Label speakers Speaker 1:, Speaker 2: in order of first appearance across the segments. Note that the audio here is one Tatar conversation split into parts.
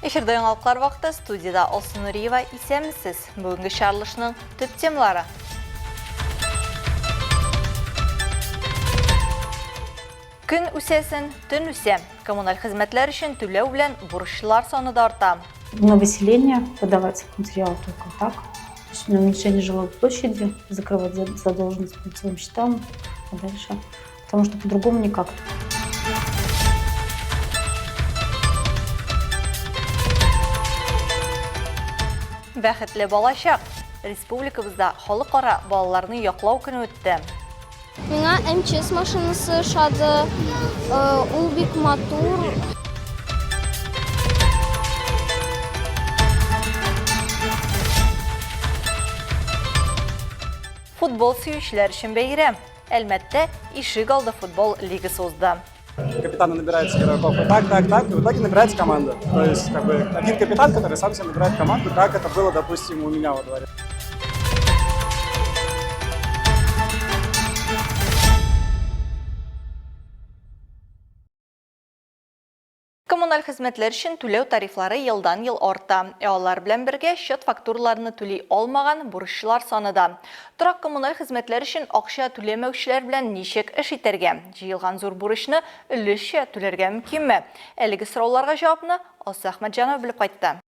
Speaker 1: Эфирда яңалыклар вакыты студиядә Алсу Нуриева исәнмесез. Бүгенге чыгарылышның төп темалары. Көн үсәсен, төн үсә. Коммуналь хезмәтләр өчен түләү белән бурычлар саны да арта.
Speaker 2: На выселение подавать материал только так. То есть на уменьшение жилой площади, закрывать задолженность по лицевым счетам, а дальше. Потому что по-другому никак.
Speaker 1: Бәхетле балачак. Республикабызда халыкара балаларны яклау көне үтте.
Speaker 3: Миңа МЧС машинасы ошады. Ул бик матур.
Speaker 1: Футбол сөючеләр өчен бәйрәм. Әлмәттә ишек алды футбол лигасы узды.
Speaker 4: Капитаны набираются игроков и так, так, так, и в итоге набирается команда. То есть, как бы, один капитан, который сам себе набирает команду, как это было, допустим, у меня во дворе.
Speaker 1: Коммуналь хезмәтләр өчен түләү тарифлары елдан-ел арта. Ә алар белән бергә счет-фактураларны түли алмаган бурычлар саны да. Торак-коммуналь хезмәтләр өчен акча түләмәүчеләр белән ничек эш итәргә? Җыелган зур бурычны өлешчә түләргә мөмкинме? Әлеге сорауларга җавапны Алсу Әхмәтҗанова белеп кайтты.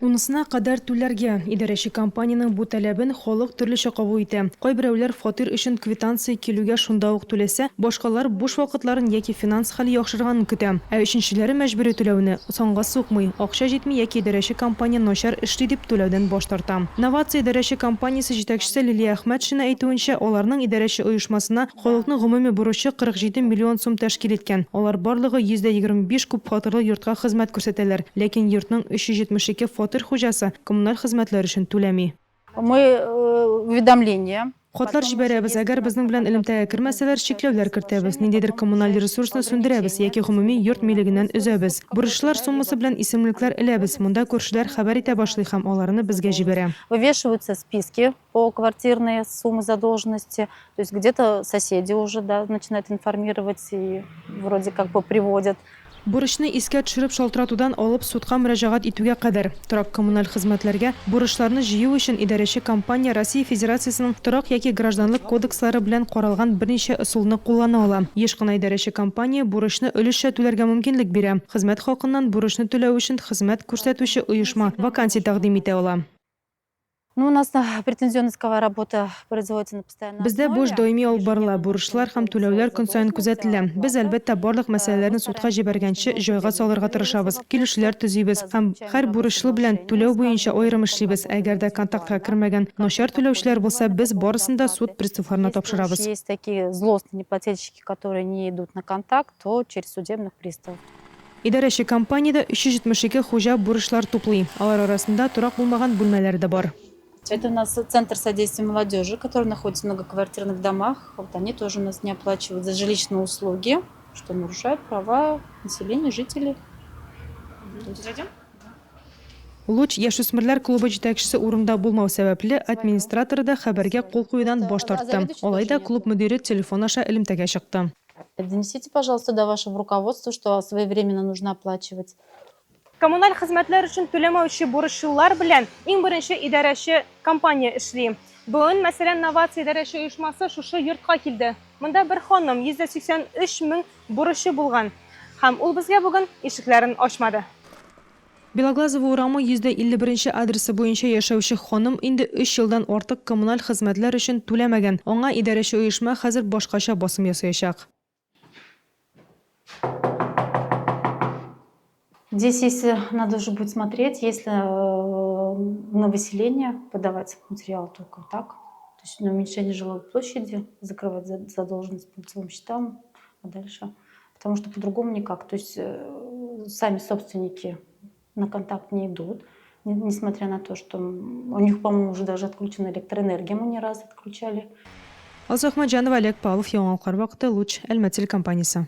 Speaker 5: Унысына кадәр түләргә. Идарәче компаниянең бу таләбен халык төрлечә кабул итә. Кайберәүләр фатир өчен квитанция килүгә шунда ук түләсә, башкалар буш вакытларын яки финанс хәле яхшырганын көтә. Ә өченчеләре мәҗбүри түләүне санга сукмый, акча җитми яки идарәче компания начар эшли дип түләүдән баш тарта. Новация идарәче компаниясе җитәкчесе Лилия Әхмәтшина әйтүенчә, аларның идарәче оешмасына Халыкның гомуми бурычы 47 миллион сум тәшкил иткән. Алар барлыгы 125 күпфатирлы йортка хезмәт күрсәтәләр. Ләкин йортның 372 фатир хуҗасы коммуналь хезмәтләр өчен түләми.
Speaker 2: Мы уведомление.
Speaker 5: Хатлар җибәрәбез, әгәр безнең белән элемтәгә кермәсәләр, чикләүләр кертәбез, ниндидер коммуналь ресурсны сүндерәбез яки гомуми йорт милегеннән өзәбез. Бурычлар суммасы белән исемлекләр эләбез, монда күршеләр хәбәр итә башлый һәм аларны безгә җибәрә.
Speaker 2: Вывешиваются списки по квартирные суммы задолженности. То есть где-то соседи уже да, начинают информировать и вроде как бы приводят.
Speaker 5: Бурычны искә төшереп шалтыратудан алып судка мөрәҗәгать итүгә кадәр. Торак-коммуналь хезмәтләргә бурычларны җыю өчен идарәче компания Россия Федерациясенең Торак яки Гражданлык кодекслары белән каралган берничә ысулны куллана ала. Еш кына идарәче компания бурычны өлешчә түләргә мөмкинлек бирә. Хезмәт хакыннан бурычны түләү өчен хезмәт күрсәтүче оешма вакансия тәкъдим итә ала.
Speaker 2: Ну, у нас претензионно-исковая работа производится на постоянной
Speaker 5: Бездә бу эш даими алып барыла, бурычлар һәм түләүләр көн саен күзәтелә. Без, әлбәттә, барлык мәсьәләләрне судка җибәргәнче җайга салырга тырышабыз, килешүләр төзибез һәм һәр бурычлы белән түләү буенча аерым эшлибез. Әгәр дә контактка кермәгән начар түләүчеләр булса, без барысын да суд приставларына тапшырабыз.
Speaker 2: Есть такие злостные неплательщики, которые не идут на контакт, то через судебных приставов.
Speaker 5: Идарәче компаниядә 372 хуҗа бурычлар туплый. Алар арасында торак булмаган бүлмәләр дә бар.
Speaker 2: Это у нас Центр содействия молодежи, который находится в многоквартирных домах. Вот они тоже у нас не оплачивают за жилищные услуги, что нарушает права населения, жителей.
Speaker 5: Зайдем? Луч яшүсмерләр клубы җитәкчесе урында булмау сәбәпле, администраторы да хәбәргә кул куюдан баш тартты. Алай да клуб мөдире телефон аша элемтәгә чыкты.
Speaker 2: Донесите, пожалуйста, до вашего руководства, что своевременно нужно оплачивать.
Speaker 5: Коммуналь хезмәтләр өчен түләмәүче бурычлылар белән иң беренче идарәче компания эшли. Бүген, мәсәлән, Новация идарәче оешмасы шушы йортка килде. Монда бер ханым 183 мең бурычы булган. Һәм ул безгә бүген ишекләрен ачмады. Белоглазово урамы 151 нче адресы буенча яшәүче ханым инде өч елдан артык коммуналь хезмәтләр өчен түләмәгән. Аңа идарәче оешма хәзер башкача басым ясаячак.
Speaker 2: Здесь, если надо уже будет смотреть, если на выселение подавать материал только так, то есть на уменьшение жилой площади, закрывать задолженность по лицевым счетам, а дальше, потому что по-другому никак. То есть сами собственники на контакт не идут, несмотря на то, что у них, по-моему, уже даже отключена электроэнергия, мы не раз отключали.
Speaker 5: Алсу Әхмәтҗанова, Олег Павлов, Яңалыклар вакыты, Луч, Әлмәт телекомпаниясе.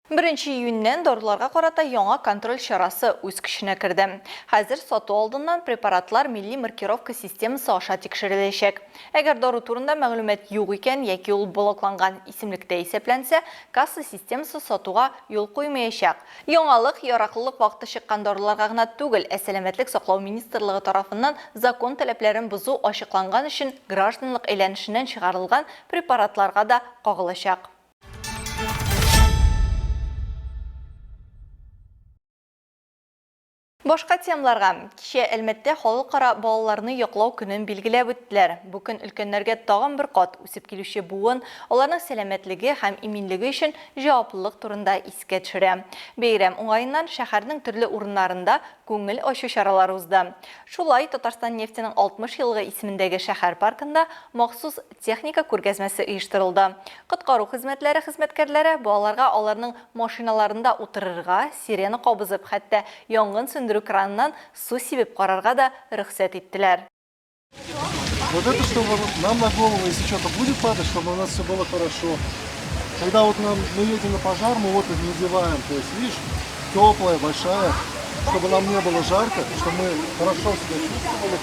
Speaker 1: Бер Беренче июньнән даруларга карата яңа контроль чарасы үз көченә керде. Хәзер сату алдыннан препаратлар милли маркировка системасы аша тикшереләчәк. Әгәр дару турында мәгълүмат юк икән яки ул блокланган исемлектә исәпләнсә, касса системасы сатуга юл куймаячак. Яңалык яраклылык вакыты чыккан даруларга гына түгел, ә Сәламәтлек саклау министрлыгы тарафыннан закон таләпләрен бозу ачыкланган өчен гражданлык әйләнешеннән чыгарылган препаратларга да кагылачак. Башка темаларга. Кичә Әлмәттә Халыкара балаларны яклау көнен билгеләп үттеләр. Бу көн өлкәннәргә тагын бер кат үсеп килүче буын, аларның сәламәтлеге һәм иминлеге өчен җаваплылык турында искә төшерә. Бәйрәм уңаеннан шәһәрнең төрле урыннарында күңел ачу чаралары узды. Шулай, Татарстан нефтенең 60 еллыгы исемендәге шәһәр паркында махсус техника күргәзмәсе оештырылды. Коткару хезмәтләре хезмәткәрләре балаларга аларның машиналарында утырырга, сирена кабызып, хәтта янгын сүндерү краныннан су сибеп карарга да рөхсәт иттеләр.
Speaker 6: Вот это, чтобы нам на голову, если что-то будет падать, чтобы у нас все было хорошо. Когда вот нам, мы едем на пожар, мы вот их надеваем, то есть, видишь, теплая, большая, чтобы нам не было жарко, чтобы мы хорошо себя чувствовали.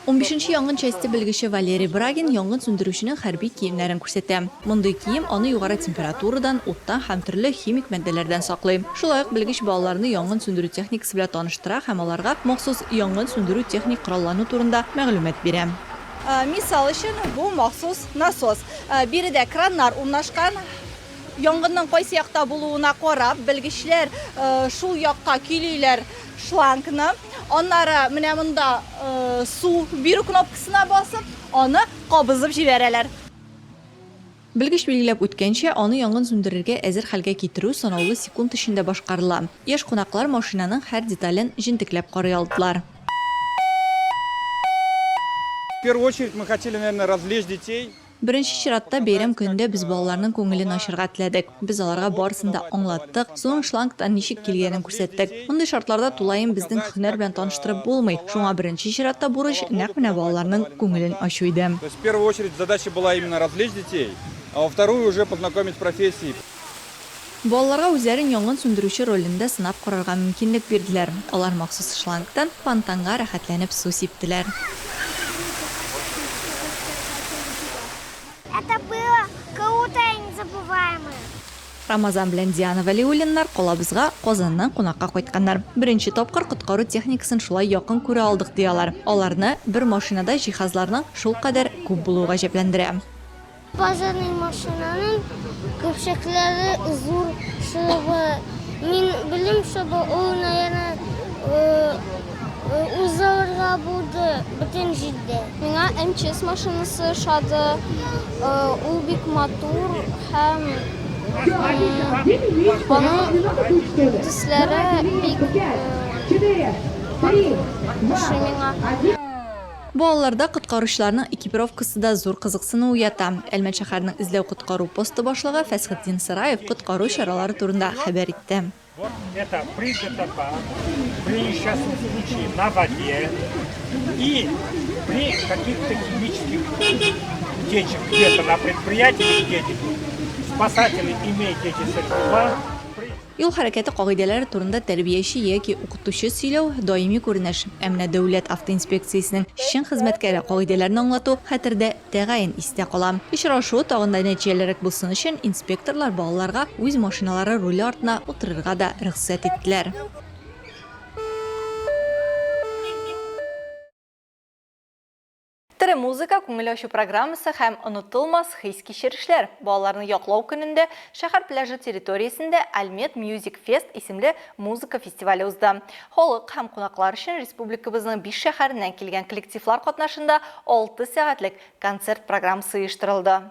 Speaker 7: Унбишенче янгын часте белгече Валерий Брагин янгын сүндерүченең хәрби киемнәрен күрсәтә. Мондый кием аны югары температурадан, уттан һәм төрле химик матдәләрдән саклый. Шулай ук белгеч балаларны янгын сүндерү техникасы белән таныштыра һәм аларга махсус янгын сүндерү техник кораллану турында мәгълүмат бирә.
Speaker 1: Мисал өчен, бу махсус насос. Биредә краннар урнашкан. Янгынның кайсы якта булуына карап, белгечләр шул якка көйлиләр шлангны. Аннары менә монда су бирү кнопкасына басып, аны кабызып җибәрәләр.
Speaker 7: Белгеч билгеләп үткәнчә, аны янгын сүндерергә әзер хәлгә китерү санаулы секунд эчендә башкарыла. Яшь кунаклар машинаның һәр детален җентекләп карый алдылар.
Speaker 8: В первую очередь мы хотели, наверное, развлечь детей.
Speaker 7: Беренче чиратта, бәйрәм көнендә без балаларның күңелен ачырга теләдек. Без аларга барысын да аңлаттык, суның шлангтан ничек килгәнен күрсәттек. Мондый шартларда тулаем безнең һөнәр белән таныштырып булмый, шуңа беренче чиратта бурыч нәкъ менә балаларның күңелен ачу иде.
Speaker 8: То есть в первую очередь задача была именно развлечь детей, а во вторую уже познакомить с профессией.
Speaker 7: Балаларга үзләрен янгын сүндерүче ролендә сынап карарга мөмкинлек бирделәр. Алар махсус шлангтан фонтанга рәхәтләнеп су сиптеләр.
Speaker 3: Это было круто и незабываемое.
Speaker 7: Рамазан белән Диана Вәлиуллиннар калабызга Казаннан кунакка кайтканнар. Беренче тапкыр коткару техникасын шулай якын күрә алдык, ди алар. Аларны бер машинада җиһазларның шулкадәр күп булуы гаҗәпләндерә.
Speaker 3: Пожарный машинаның көпчәкләре зур, чтобы мин белим, чтобы ул, наверное, узарга булды бөтен җирдә. Миңа МЧС машинасы ошады. Ул бик матур һәм аның төсләре бик матур, ошый миңа.
Speaker 7: Балаларда коткаручыларның экипировкасы да зур кызыксыну уята. Әлмәт шәһәренең эзләү-коткару посты башлыгы Фәсхетдин Сыраев коткару чаралары турында хәбәр итте.
Speaker 9: Это при ДТП, при несчастном случае на воде и при каких-то химических утечек где-то на предприятии или где-нибудь. Спасатели имеют эти средства.
Speaker 7: Юл хәрәкәте кагыйдәләре турында тәрбияче яки укытучы сөйләү, даими күренеш. Ә менә Дәүләт автоинспекциясенең чын хезмәткәре кагыйдәләрне аңлату хәтердә тәгаен истә кала. Очрашу тагын да нәтиҗәлерәк булсын өчен, инспекторлар балаларга үз машиналары руле артына утырырга да рөхсәт иттеләр.
Speaker 1: Тере музыка, күңел ачу программасы һәм онытылмас хис-кичерешләр. Балаларны яклау көнендә шәһәр пляжы территориясендә Альмет Music Fest исемле музыка фестивале узды. Халык һәм кунаклар өчен республикабызның биш шәһәреннән килгән коллективлар катнашында алты сәгатьлек концерт программасы оештырылды.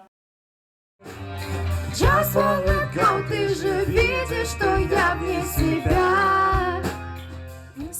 Speaker 10: Just wanna go, ты же видишь, что я вне себя.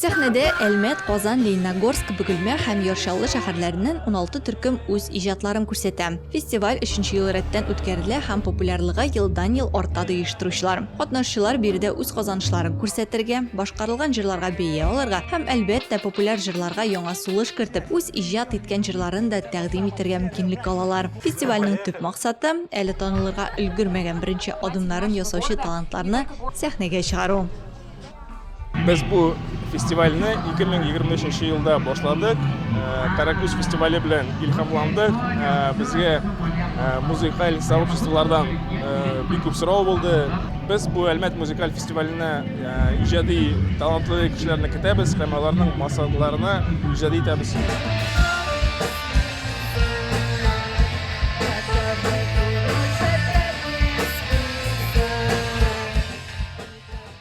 Speaker 7: Сәхнәдә Әлмәт, Казан, Лениногорск, Бөгелмә һәм Яр Чаллы шәһәрләреннән 16 төркем үз иҗатларын күрсәтә. Фестиваль өченче ел рәттән үткәрелә һәм популярлыгы елдан-ел арта, ди оештыручылар. Катнашучылар биредә үз казанышларын күрсәтергә, башкарылган җырларга бәя алырга һәм, әлбәттә, популяр җырларга яңа сулыш кертеп, үз иҗат иткән җырларын да тәкъдим итәргә мөмкинлек алалар. Фестивальнең төп максаты, әле танылырга өлгермәгән беренче адымнарын ясаучы талантларны сәхнәгә чыгару.
Speaker 10: Без бу фестивальне 2023 елда башладык. Каракүз фестивале белән илһамландык. Безгә музыкаль сообществолардан бик күп сорау булды. Без бу Әлмәт музыкаль фестиваленә иҗади талантлы кешеләрне көтәбез һәм аларның максатларына иҗади итәбез.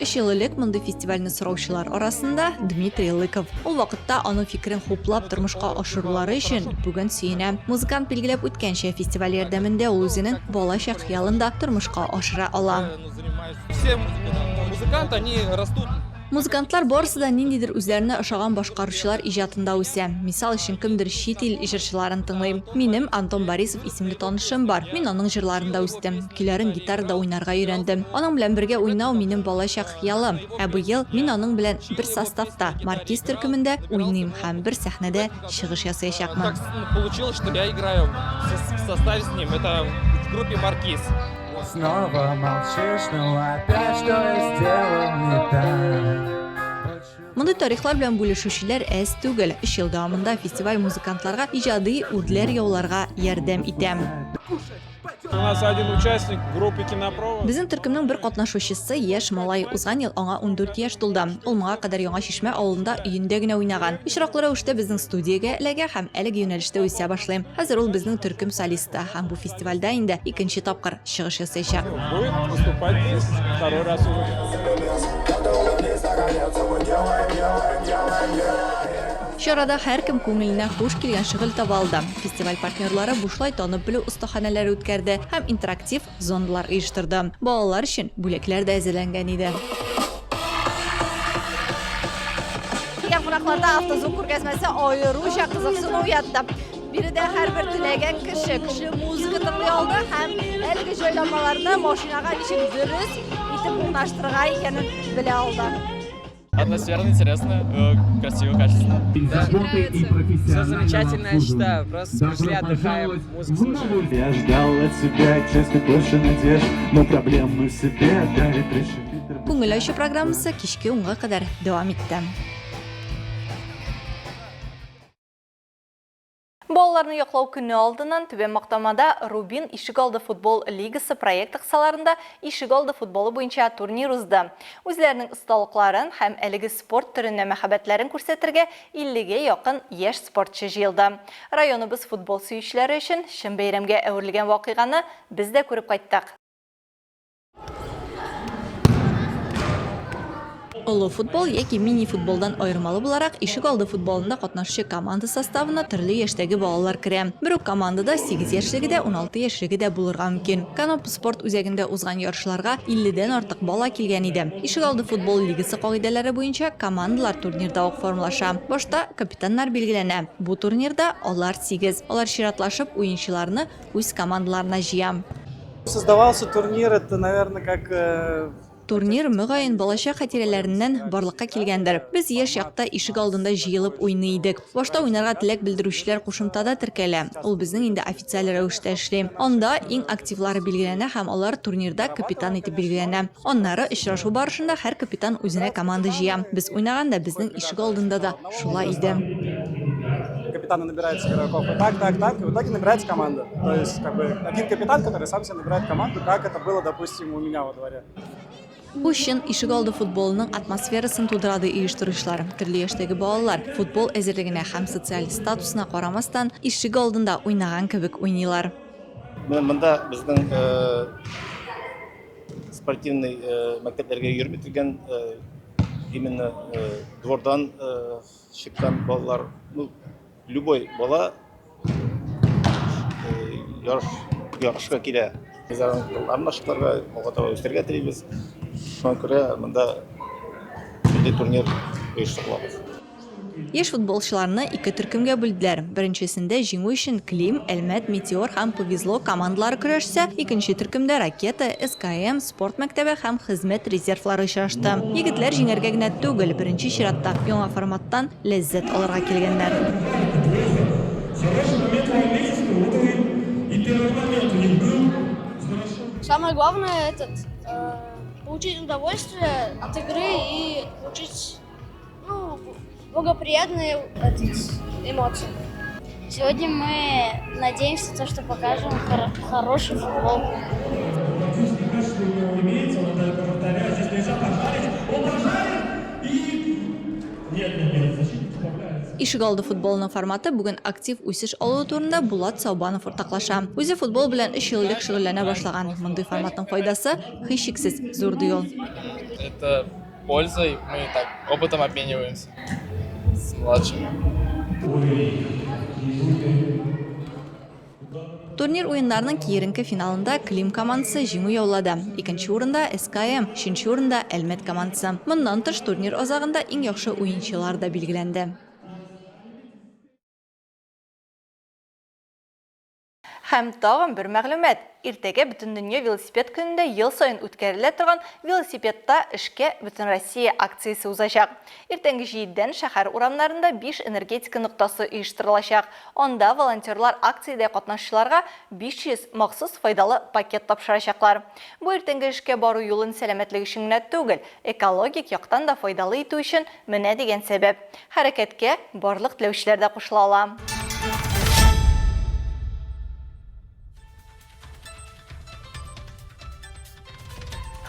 Speaker 7: Өч ел элек мондый фестивальне сораучылар арасында Дмитрий Лыков. Ул вакытта аның фикерен хуплап тормышка ашырулары өчен бүген сөенә. Музыкант билгеләп үткәнчә, фестиваль ярдәмендә ул үзенең балачак хыялын да тормышка ашыра ала.
Speaker 11: Все музыканты, они растут.
Speaker 7: Музыкантлар барысы да ниндидер үзләренә ошаган башкаручылар иҗатында үсә. Мисал өчен, кемдер чит ил җырчыларын тыңлый. Минем Антон Борисов исемле танышым бар. Мин аның җырларында үстем. Көйләрен гитарада уйнарга өйрәндем. Аның белән бергә уйнау минем балачак хыялым. Ә быел мин аның белән бер составта, Маркиз төркемендә уйныйм һәм бер сәхнәдә чыгыш ясаячакмын.
Speaker 11: Так получилось, что я играю в составе с ним, это в группе Маркиз.
Speaker 12: Снова молчишь, ну опять что я сделал не так?
Speaker 7: Мондый тарихлар белән бүлешүчеләр әз түгел. Өч ел дәвамында фестиваль музыкантларга иҗади үрләр яуларга ярдәм итә.
Speaker 10: У нас один участник группы Кинопровод.
Speaker 7: Безнең төркемнең бер катнашучысы яшь малай. Узган ел аңа 14 яшь тулды. Ул моңа кадәр Яңа Чишмә авылында өендә генә уйнаган. Очраклы рәвештә безнең студиягә эләгә һәм әлеге юнәлештә үсә башлый. Хәзер ул безнең төркем солисты һәм бу фестивальдә инде икенче тапкыр чыгыш ясаячак.
Speaker 10: Будет выступать здесь второй раз уже.
Speaker 7: Чарада һәркем күңеленә хуш килгән шөгыль таба алды. Фестиваль партнерлары бушлай танып белү остаханәләре үткәрде һәм интерактив зоналар оештырды. Балалар өчен бүләкләр дә әзерләнгән иде.
Speaker 1: Килгән кунакларда автозвук күргәзмәсе аеруча кызыксыну уятты. Биредә һәрбер теләгән кеше көчле музыка тыңлый алды һәм әлеге җайланмаларны машинага ничек дөрес итеп урнаштырырга икәнен белә алды.
Speaker 11: Атмосфера интересная, э, красиво, качественно.
Speaker 13: Да. Все замечательно, я считаю. Просто пришли, отдыхаем, музыку слушаем.
Speaker 12: Я ждал от тебя, честно, больше надежд, но проблемы в себе дали пришибить.
Speaker 7: Күңел ачу программасы кичке унга кадәр дәвам итте.
Speaker 1: Балаларны яклау көне алдыннан Түбән Мактамада Рубин ишегалды футбол лигасы проекты кысаларында ишегалды футболы буенча турнир узды. Үзләренең осталыкларын һәм әлеге спорт төренә мәхәббәтләрен күрсәтергә 50 гә якын яшь спортчы җыелды. Районыбыз футбол сөючеләре өчен чын бәйрәмгә әверелгән вакыйганы без дә күреп кайттык.
Speaker 7: Олы футбол яки мини-футболдан аермалы буларак, ишек алды футболында катнашучы команда составына төрле яшьтәге балалар керә. Бер үк командада 8 яшьлеге дә, 16 яшьлеге дә булырга мөмкин. Канопа спорт үзәгендә узган ярышларга 50 дән артык бала килгән иде. Ишек алды футбол лигасы кагыйдәләре буенча командалар турнирда ук формалаша. Башта капитаннар билгеләнә. Бу турнирда алар сигез. Алар чиратлашып уенчыларны үз командаларына җыя.
Speaker 4: Создавался турнир, это, наверное, как э,
Speaker 7: Турнир, мөгаен, балачак хатирәләреннән барлыкка килгәндер. Без яшь чакта ишек алдында җыелып уйный идек. Башта уйнарга теләк белдерүчеләр кушымтада теркәлә. Ул безнең инде официаль рәвештә эшли. Анда иң активлары билгеләнә һәм алар турнирда капитан итеп билгеләнә. Аннары очрашу барышында һәр капитан үзенә команда җыя. Без уйнаганда безнең ишек алдында да шулай иде.
Speaker 4: Капитаны набираются игроков. И так, так, так. И в итоге набирается команда. То есть, как бы, один капитан, который сам себе набирает команду, как это было, допустим, у меня во дворе.
Speaker 7: Бу чын ишегалды футболының атмосферасын тудыра, ди оештыручылар. Төрле яшьтәге балалар, футбол әзерлегенә һәм социаль статусына карамастан, ишегалдында уйнаган кебек уйныйлар.
Speaker 14: Менә монда безнең спортивный мәктәпләргә йөрми торган именно двордан чыккан балалар, ну, любой бала ярыш ярышка килә. Без аның юлларын ачыкларга, алга таба үстерергә телибез. Шуңа күрә монда милли турнир оештырылабыз.
Speaker 7: Яшь футболчыларны ике төркемгә бүлделәр. Беренчесендә җиңү өчен Клим, Әлмәт, Метеор һәм Повезло командалары көрәшсә, икенче төркемдә Ракета, СКМ, спорт мәктәбе һәм хезмәт резервлары очрашты. Егетләр җиңәргә генә түгел, беренче чиратта, яңа форматтан ләззәт алырга килгәннәр.
Speaker 3: Самое главное этот э, получить удовольствие от игры и получить ну, благоприятные этот, эмоции. Сегодня мы надеемся, то, что покажем хор хороший футбол.
Speaker 7: Ишегалды футболының форматы бүген актив үсеш алуы турында Булат Саубанов уртаклаша. Үзе футбол белән өч ел элек шөгыльләнә башлаган. Мондый форматның файдасы, һичшиксез, зур, ди ул.
Speaker 10: Это пользой, мы так опытом обмениваемся с младшими.
Speaker 7: Турнир уеннарының киеренке финалында Клим командасы җиңү яулады. Икенче урында СКМ, өченче урында Әлмәт командасы. Моннан тыш, турнир азагында иң яхшы уенчылар да билгеләнде.
Speaker 1: Һәм тагын бер мәгълүмат. Иртәгә Бөтендөнья велосипед көнендә ел саен үткәрелә торган Велосипедта эшкә Бөтенроссия акциясе узачак. Иртәнге җидедән шәһәр урамнарында биш энергетика ноктасы оештырылачак. Анда волонтерлар акциядә катнашучыларга 500 махсус файдалы пакет тапшырачаклар. Бу иртәнге эшкә бару юлын сәламәтлек өчен генә түгел, экологик яктан да файдалы итү өчен менә дигән сәбәп. Хәрәкәткә барлык теләүчеләр дә кушыла ала.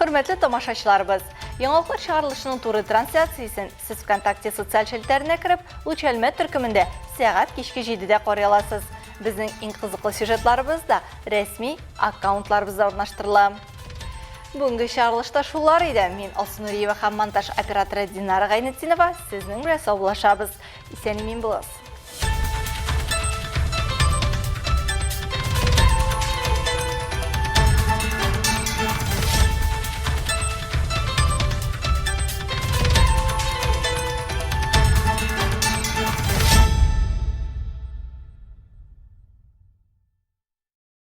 Speaker 1: Хөрмәтле тамашачыларыбыз, яңалыклар чыгарылышының туры трансляциясен сез ВКонтакте социаль челтәренә кереп, Луч Әлмәт төркемендә сәгать кичке 7-дә карый аласыз. Безнең иң кызыклы сюжетларыбыз да рәсми аккаунтларыбызда урнаштырыла. Бүгенге чыгарылышта шулар иде. Мин Алсу Нуриева һәм монтаж операторы Динара Гайнетдинова сезнең белән саубуллашабыз. Исән-имин булыгыз.